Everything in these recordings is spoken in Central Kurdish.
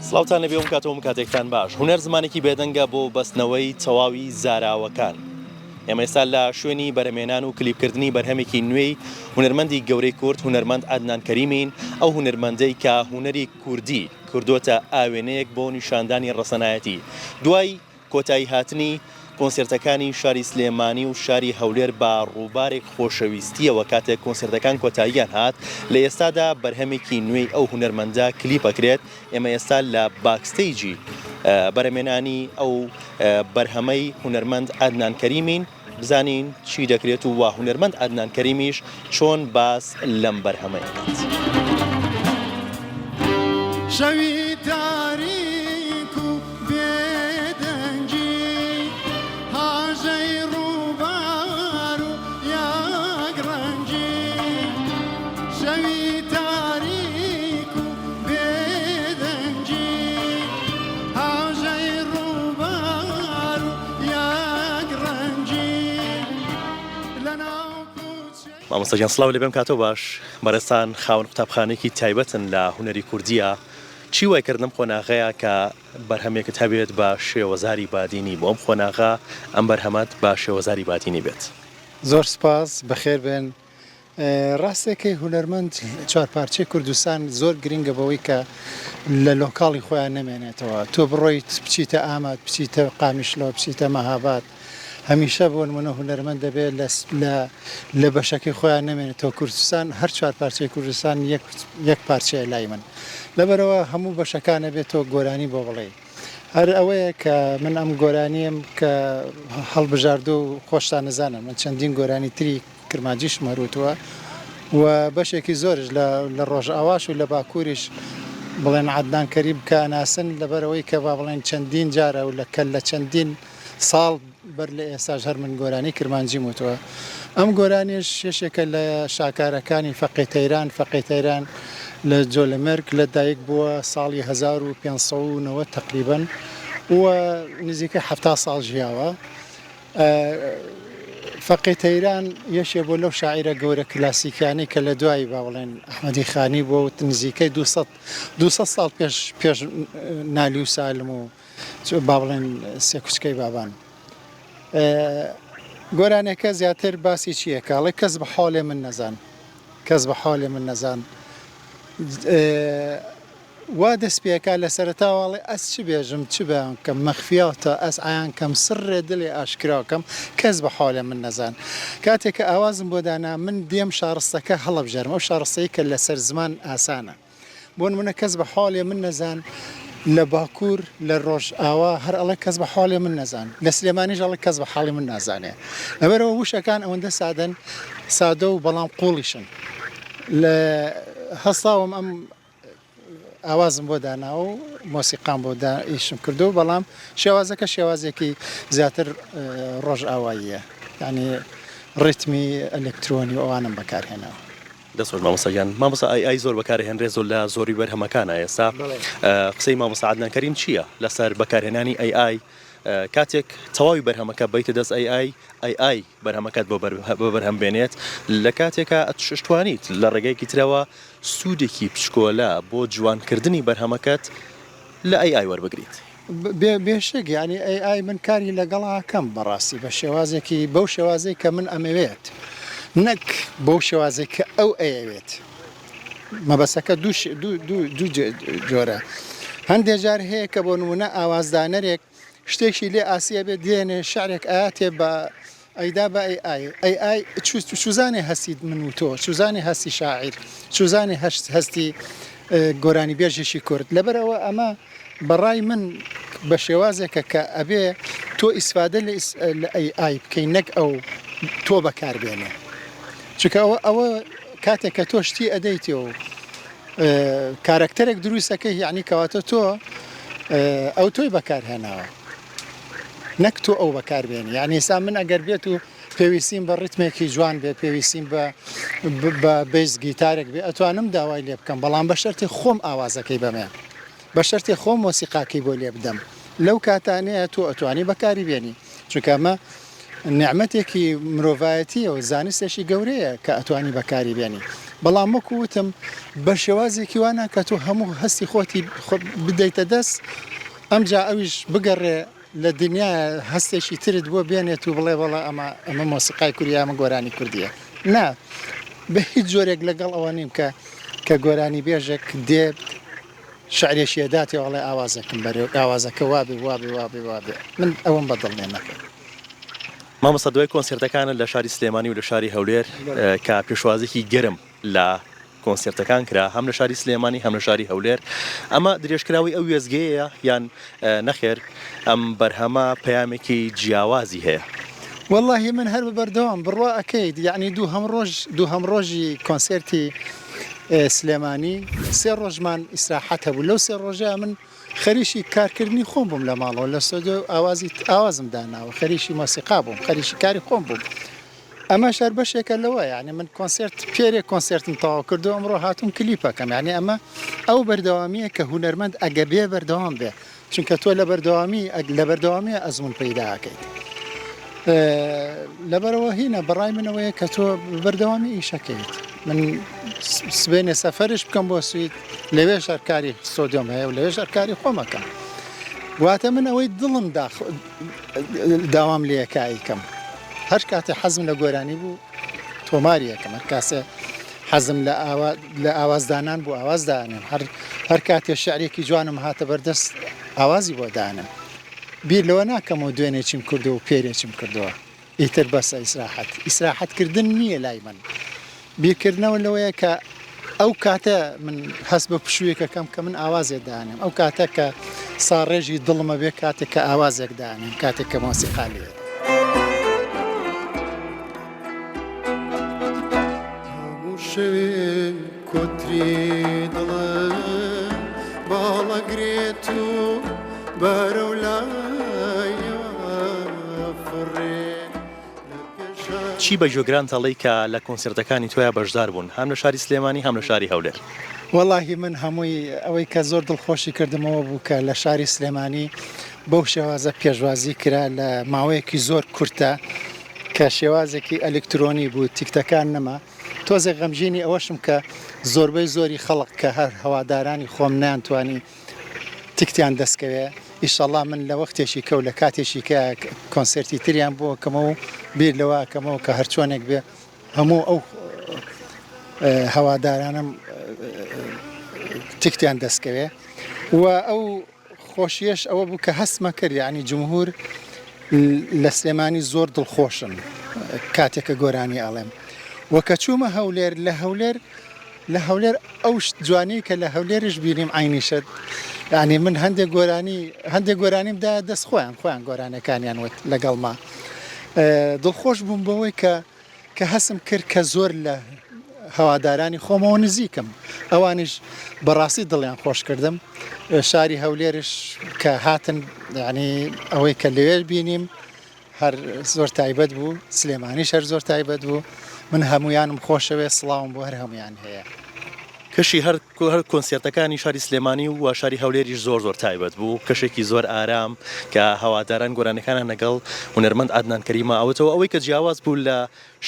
سڵاوتان لەبێ ئەم کاتەوەم کاتێکتان باش هونەر زمانێکی بێدەنگە بۆ بەستنەوەی تەواوی زاراوەکان ئێمە ئێستا لە شوێنی بەرهەمێنان و کلیپکردنی بەرهەمێکی نوێی هونەرمەندی گەورەی کورد هونەرمەند عەدنان کەریمین ئەو هونەرمەندەی کە هونەری کوردی کردۆتە ئاوێنەیەک بۆ نیشاندانی ڕەسەنایەتی دوای کۆتایی هاتنی کۆنسێرتەکانی شاری سلێمانی و شاری هەولێر بە ڕووبارێک خۆشەویستییەوە کاتێک کۆنسێرتەکان کۆتاییان هات لە ئێستادا بەرهەمێکی نوێی ئەو هونەرمەندە کلیپ ئەکرێت ئێمە ئێستا لە backstage ی بەرهەمێنانی ئەو بەرهەمەی هونەرمەند عەدنان کەریمین بزانین چی دەکرێت و وا هونەرمەند عەدنان کەریمیش چۆن باس لەم بەرهەمەی ئەکات. شەوی تاریک و بێدەنگی هاژەی ڕووبار و یەک ڕەنگی شەوی تاریک و بێدەنگی هاژەی ڕووبار و یەک ڕەنگی لەناو کوچەی. مامۆستا گیان سڵاو لێبێم کاتۆ باش بەڕێزتان خاوەن قوتابخانەیەکی تایبەتن لە هونەری کوردیە چی وای کرد لەم قۆناغەیا کە بەرهەمێکت هەبێت بە شێوەزاری بادینی بۆ ئەم قۆناغە ئەم بەرهەمەت بە شێوەزاری بادینی بێت؟ زۆر سپاس بەخێر بێن. ڕاستەکەی هونەرمەند چوارپارچەی کوردستان زۆر گرنگە بەوەی کە لە لۆکاڵی خۆیان نەمێنێتەوە تۆ بڕۆیت بچیتە ئامەد بچیتە قامیشلۆ بچیتە مەهاباد هەمیشە بۆ نمونە هونەرمەند دەبێت لە لە بەشەکەی خۆیان نەمێنێتەوە کوردستان هەر چوار پارچەی کوردستان یەک یەک پارچەیە لای من لەبەرەوە هەموو بەشەکان ئەبێت تۆ گۆرانی بۆ بڵێی هەر ئەوەیە کە من ئەم گۆرانیەم کە هەڵبژاردو و خۆشتان نەزانن من چەندین گۆرانی تری کرمانجیشم هەر وتووە و بەشێکی زۆرش لە لە ڕۆژئاواش و لە باکووریش بڵێن عەدنان کەریم کە ئەناسن لەبەرئەوەی کە با بڵێن چەندین جارە و لە کە لە چەندین ساڵ بەر لە ئێستاش هەر من گۆرانی کرمانجیم وتووە. ئەم گۆرانیەش یەکێکە لە شاکارەکانی فەقێ تەیران، فەقێ تەیران لە جۆلەمێرگ لە دایک بووە ساڵی 1590 تەقریبەن و نزیکەی 70 ساڵ ژیاوە. فەقێ تەیران یەکێ بووە لەو شاعیرە گەورە کلاسیکیانەی کە لە دوای با بڵێن ئەحمەدی خانی بووە و نزیکەی 200 200 ساڵ پێش پێش نالی و سالم و با بڵێن سێکوچکەی بابان. گۆرانیەکە زیاتر باسی چییە کە ئەڵێ کەس بە حاڵێ من نەزان کەس بە حاڵێ من نەزان وا دەست پێکا لە سەرەتاوە ئەڵێ ئەس چ بێژم چ بەیان کەم مەخفیاتە ئەس عەیان کەم سڕێ دلێ ئاشکرا کەم کەس بە حاڵێ من نەزان کاتێک کە ئاوازم بۆ دانا من دێم شاڕستەکە هەڵەبژێرم ئەو شاڕستەی کە لەسەر زمان ئاسانە بۆ نمونە کەس بە حاڵێ من نەزان لە باکوور لە ڕۆژئاوا هەر ئەڵێ کەس بە حاڵێ من نەزان لە سلێمانیش ئەڵێ کەس بە حاڵی من نازانێ لەبەرەوە وشەکان ئەوەندە سادەن سادە و بەڵام قوڵیشن لە هەستاوم ئەم ئاوازم بۆ داناوە و مۆسیقام بۆ دا ئیشم کردو بەڵام شێوازەکە شێوازێکی زیاتر ڕۆژئاواییە یعنی ڕیتمی ئەلکترۆنی و ئەوانم بەکارهێناوە. دەست خۆش مامۆستا گیان. مامۆستا AI زۆر بەکارئەهێنرێت زۆر لە زۆری بەرهەمەکانا ئێستا قسەی مامۆستا عەدنان کەریم چییە لەسەر بەکارهێنانی AI کاتێک تەواوی بەرهەمەکە بەیتە دەست AI AI بەرهەمەکەت بۆ بەرهەم بێنێت لە کاتێکا ئەتوش توانیت لە ڕێگەیەکی ترەوە سوودێکی بچکۆلە بۆ جوانکردنی بەرهەمەکەت لە AI وەربگریت. بێ بێشک یانی AI من کاری لەگەڵا کەم بەڕاستی بە شێوازێکی بەو شێوازەی کە من ئەمەوێت نەک بەو شێوازەی کە ئەو ئەیەوێت مەبەسەکە دوو دوو دوو جۆرە هەندێک جار هەیە کە بۆ نمونە ئاوازدانەرێک شتێکی لێ ئاسیە بێت دێنێ شعرێک ئااتێ بە ئەیدا بە ئەی ئای ئەی ئای چوزانێ هەستی من و تۆ چوزانێ هەستی شاعیر چوزانێ هەشت هەستی گۆرانیبێژێکی کورد لەبەرئەوە ئەمە بەڕای من بە شێوازێکە کە ئەبێ تۆ ئیسفادە لە ئەی ئای بکەی نەک ئەو تۆ بەکاربێنێ چونکە ئەوە ئەوە کاتێک کە تۆ شتی ئەدەیتێ و کارەکتەرێک دروستەکەی یعنی کەواتە تۆ ئەو تۆی بەکارهێناوە نەک تۆ ئەو بەکار بێنی یانی ئێستا من ئەگەر بێت و پێویستیم بە ڕیتمێکی جوان بێ پێویستیم بە بە bass گیتارێک بێ ئەتوانم داوای لێ بکەم بەڵام بە شەرتی خۆم ئاوازەکەی بەمێ بە شەرتی خۆم مۆسیقاکەی بۆ لێ بدەم لەو کاتانەیە تۆ ئەتوانی بەکاری بێنی چونکە ئەمە نیعمەتێکی مرۆڤایەتیە و زانستێکی گەورەیە کە ئەتوانی بەکاری بێنی. بەڵام وەکو وتم بە شێوازێکی وا نا کە تۆ هەموو هەستی خۆتی بدەیتە دەست ئەمجا ئەویش بگەڕێ لە دنیا هەستێکی ترت بۆ بێنێت و بڵێ بەڵێ ئەمە ئەمە مۆسیقای کوردیە ئەمە گۆرانی کوردیە نا بە هیچ جۆرێک لەگەڵ ئەوە نیم کە کە گۆرانی بێژێک دێت شعرێکی ئەداتێ و ئەڵێ ئاوازێکم بەرێ ئاوازەکە وابێ وابێ وابێ وابێ من ئەوەم بەدڵ نیە نەخێر. مامۆستا دوای کۆنسێرتەکانت لە شاری سلێمانی و لە شاری هەولێر کە پێشوازێکی گەرم لە کۆنسێرتەکان کرا هەم لە شاری سلێمانی هەم لە شاری هەولێر ئەمە درێژکراوەی ئەو وێستگەیە یان نەخێر ئەم بەرهەمە پەیامێکی جیاوازی هەیە؟ وەڵاهی من هەر بە بەردەوام بڕوا ئەکەیت یەعنی دووهەم ڕۆژ دووهەم ڕۆژی کۆنسێرتی سلێمانی سێ ڕۆژمان ئیسراحەت هەبوو لەو سێ ڕۆژەیا من خەریکی کارکردنی خۆم بووم لە ماڵەوە لە ستۆدیۆ ئاوازی ئاوازم داناوە خەریکی مۆسیقا بووم خەریکی کاری خۆم بووم ئەمەش هەر بەشێکە لەوە یانی من کۆنسێرت پێرێ کۆنسێرتم تەواو کردو ئەمڕۆ هاتووم کلیپەکەم یانی ئەمە ئەو بەردەوامیە کە هونەرمەند ئەگە بێ بەردەوام بێ چونکە تۆ لە بەردەوامی لە بەردەوامیە ئەزمون پەیدا ئەکەیت لەبەرەوە هینە بەڕای منەوەیە کە تۆ بەردەوامی ئیشەکەیت من سبێنێ سەفەرش بکەم بۆ سوید لەوێش هەر کاری ستۆدیۆم هەیە و لەوێش هەر کاری خۆمەکەم واتە من ئەوەی دڵم داوام لێکا ئەیکەم هەر کاتێ حەزم لە گۆرانی بوو تۆماری ئەکەم هەر کاسێ حەزم لە ئاوا لە ئاوازدانان بوو ئاواز دانێم هەر هەر کاتێ شعرێکی جوانم هاتە بەردەست ئاوازی بۆ دانم بیر لەوە ناکەمەوە دوێنێ چیم کردووە و پێرێ چیم کردووە ئیتر بەسە ئیسراحەت ئیسراحەت کردن نییە لای من بیرکردنەوە لەوەیە کە ئەو کاتە من هەست بە پشوویەک ئەکەم کە من ئاوازێ دانێم ئەو کاتە کە ساڕێژی دڵمە بێ کاتێک کە ئاوازێک دانێم کاتێک کە مۆسیقا لێ هەموو شەوێ کۆتری دڵم باڵەگرێت و بەرەو لایەوە فڕێ چی بە گوێگرانت ئەڵێی کە لە کۆنسێرتەکانی تۆیا بەشدار بوون هەم لە شاری سلێمانی هەم لە شاری هەولێر؟ وەڵاهی من هەمووی ئەوەی کە زۆر دڵخۆشی کردم ئەوە بوو کە لە شاری سلێمانی بەو شێوازە پێشوازی کرا لە ماوەیەکی زۆر کورتە کە شێوازێکی ئەلکترۆنی بوو تیکتەکان نەما تۆزێک غەمگینی ئەوەشم کە زۆربەی زۆری خەڵک کە هەر هەوادارانی خۆم نەیانتوانی تیکتیان دەست کەوێ ئیشەڵا من لە وەختێکی کە و لە کاتێکی کە کۆنسێرتی تریان بۆ ئەکەمەوە و بیر لەوە ئەکەمەوە کە هەرچۆنێک بێ هەموو ئەو هەوادارانەم تیکتیان دەست کەوێ و ئەو خۆشیەش ئەوە بوو کە هەستمە کرد یعنی جمهور لە سلێمانی زۆر دڵخۆشن کاتێک کە گۆرانی ئەڵێم و کە چوومە هەولێر لە هەولێر لە هەولێر ئەو شت جوانەی کە لە هەولێریش بینیم عەینی شت یانی من هەندێک گۆرانی هەندێک گۆرانیم دا دەست خۆیان خۆیان گۆرانەکانیان وت لەگەڵما دڵخۆش بووم بەوەی کە کە هەسم کرد کە زۆر لە هەوادارانی خۆمەوە نزیکم ئەوانیش بەڕاستی دڵیان خۆش کردم شاری هەولێرش کە هاتن یعنی ئەوەی کە لەوێ بینیم هەر زۆر تایبەت بوو سلێمانیش هەر زۆر تایبەت بوو من هەموویانم خۆشەوێ سڵاوم بۆ هەر هەموویان هەیە. کەشی هەر هەر کۆنسێرتەکانی شاری سلێمانی و شاری هەولێریش زۆر زۆر تایبەت بوو کەشێکی زۆر ئارام کە هەواداران گۆرانیەکانیان لەگەڵ هونەرمەند عەدنان کەریمە ئەوتەوە ئەوەی کە جیاواز بوو لە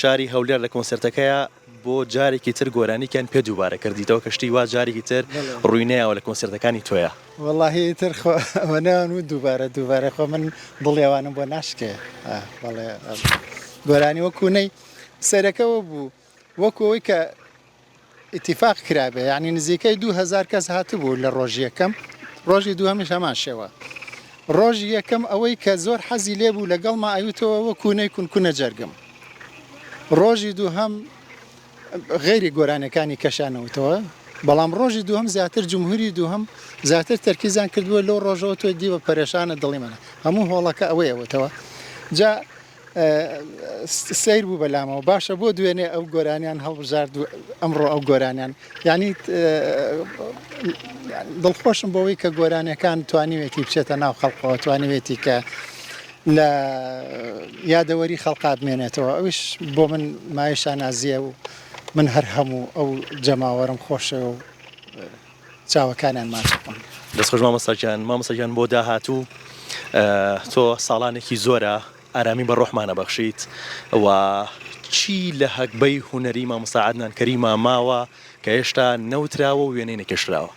شاری هەولێر لە کۆنسێرتەکەیا بۆ جارێکی تر گۆرانیکیان پێ دووبارە کردیتەوە کە شتی وا جارێکی تر ڕووی نەیاوە لە کۆنسێرتەکانی تۆیا. وەڵاهی ئیتر خۆ ئەوە نەیان وت دووبارە دووبارە خۆ من دڵی ئەوانم بۆ ناشکێ بەڵێ گۆرانی وەکو نەی سەرەکە وە بوو وەکو ئەوەی کە ئیتیفاق کرابێ یعنی نزیکەی 2000 کەس هاتبوو لە ڕۆژی یەکەم ڕۆژی دووهەمیش هەمان شێوە ڕۆژی یەکەم ئەوەی کە زۆر حەزی لێ بوو لەگەڵما ئەیوتەوە وەکو نەی کونکونە جەرگم ڕۆژی دووهەم غەیری گۆرانیەکانی کەشیان نەوتەوە بەڵام ڕۆژی دووهەم زیاتر جمهوری دووهەم زیاتر تەرکیزیان کردووە لەو ڕۆژەوە تۆ دیوە پەرێشانە دڵی منە هەموو هۆڵەکە ئەوەیە وتەوە جا سیر بوو بەلامەوە باشە بۆ دوێنێ ئەو گۆرانیان هەڵبژارد و ئەمڕۆ ئەو گۆرانیان یعنی دڵخۆشم بەوەی کە گۆرانیەکان توانیوێتی بچێتە ناو خەڵقەوە توانیوێتی کە لە یادەوەری خەڵقا بمێنێتەوە ئەویش بۆ من مایەی شانازییە و من هەر هەموو ئەو جەماوەرم خۆشەوێ و چاوەکانیان ماچ ئەکەم. دەست خۆش مامۆستا گیان، مامۆستا گیان بۆ داهاتوو تۆ ساڵانێکی زۆرە ئارامی بە ڕۆحمان ئەبەخشیت و. چی لە هەگبەی هونەری مامۆستا عەدنان کەریما ماوە کە هێشتا نەوتراوە و وێنەی نەکێشراوە؟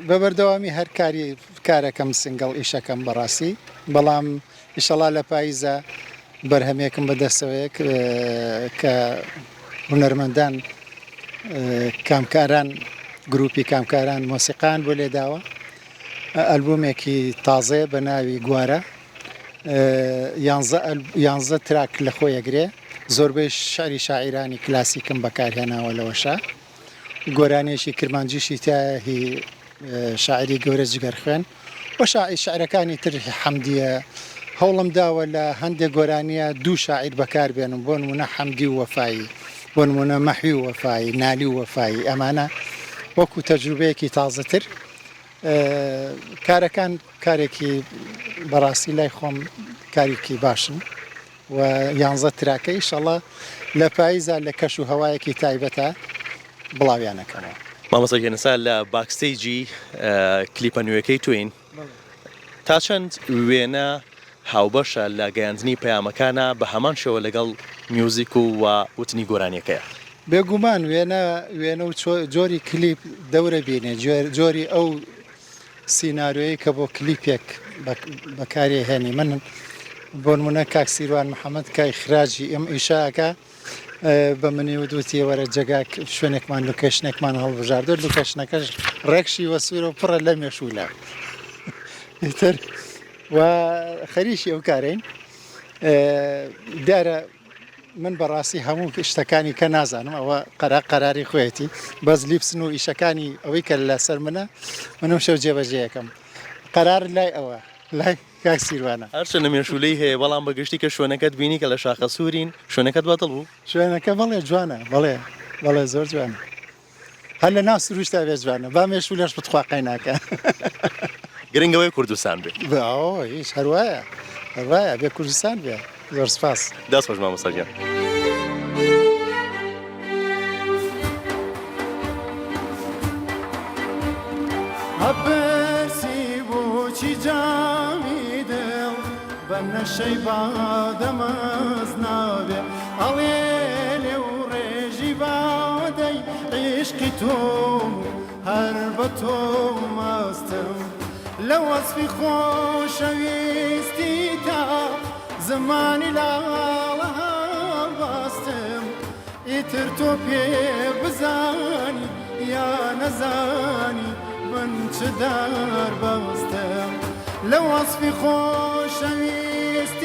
بە بەردەوامی هەر کاری کارەکەم single ئیشەکەم بەڕاستی بەڵام ئیشەڵا لە پاییزا بەرهەمێکم بەدەستەوەیە کە هونەرمەندان کامکاران گروپی کامکاران مۆسیقان بۆ لێداوە ئەلبومێکی تازەیە بە ناوی گوارە یانزە track لە خۆی ئەگرێ زۆربەی شعری شاعیرانی کلاسیکم بەکارهێناوە لەوەشا گۆرانیەکی کرمانجیشی تایە هی شاعیری گەورە جگەرخوێن و شاعیر شعرەکانی تر حەمدیە هەوڵم داوە لە هەندێک گۆرانیە دوو شاعیر بەکار بێنم بۆ نمونە حەمدی و وەفایی بۆ نمونە مەحوی و وەفایی نالی و وەفایی ئەمانە وەکو تەجروبەیەکی تازەتر کارەکان کارێکی بەڕاستی لای خۆم کارێکی باشن و یانزە track ە ئیشەڵا لە پاییزا لە کەش و هەوایەکی تایبەتە بڵاویان ئەکەمەوە. مامۆستا گیان ئێستا لە backstage ی کلیپە نوێکەی تۆین تا چەند وێنە هاوبەشە لە گەیاندنی پەیامەکانا بە هەمان شێوە لەگەڵ میوزیک و و وتنی گۆرانیەکەیا؟ بێگومان وێنە وێنە و جۆری کلیپ دەورە بینێ جۆری ئەو سیناریۆیەی کە بۆ کلیپێک بەکاری ئەهێنی من بۆنمونە کاک سیروان محەمەد کە ئیخراجی ئەم ئیشە ئەکا بە منی وت وتی وەرە جێگا شوێنێکمان location ێکمان هەڵبژاردووە location ەکەش ڕێک شیوە سوورە و پڕە لە مێشوولە ئیتر و خەریکی ئەو کارەین دیارە من بەڕاستی هەموو شتەکانی کە نازانم ئەوە قەرا قەراری خۆیەتی بەس لیپسن و ئیشەکانی ئەوەی کە لەسەر منە منم شەو جێبەجێیەکەم قەرار لای ئەوە لای کاک سیروانە. هەرچەندە مێشوولەی هەیە بەڵام بە گشتی کە شوێنەکەت بینی کە لە شاخەسوورین شوێنەکەت بەدڵ بوو؟ شوێنەکە بەڵێ جوانە بەڵێ بەڵێ زۆر جوانە. هەر لە ناو سروشتا بێ جوانە با مێشوولەش بتخوا قەیناکە. گرنگ ئەوەیە کوردستان بێ. ئەوە هیچ هەر وایە هەر وایە بێ کوردستان بێ زۆر سپاس. دەست خۆش مامۆستا گیان. ئەپرسی بۆچی جامی دڵ بە نەشەی بادە مەست نابێ ئەڵێ لێو ڕێژی بادەی عیشقی تۆم و هەر بە تۆ مەستم لە وەسفی خۆشەویستی تا زمانی لاڵە هەڵبەستم ئیتر تۆ پێ بزانی یا نەزانی من چ دەربەستم لە وەسفی خۆشەویستی.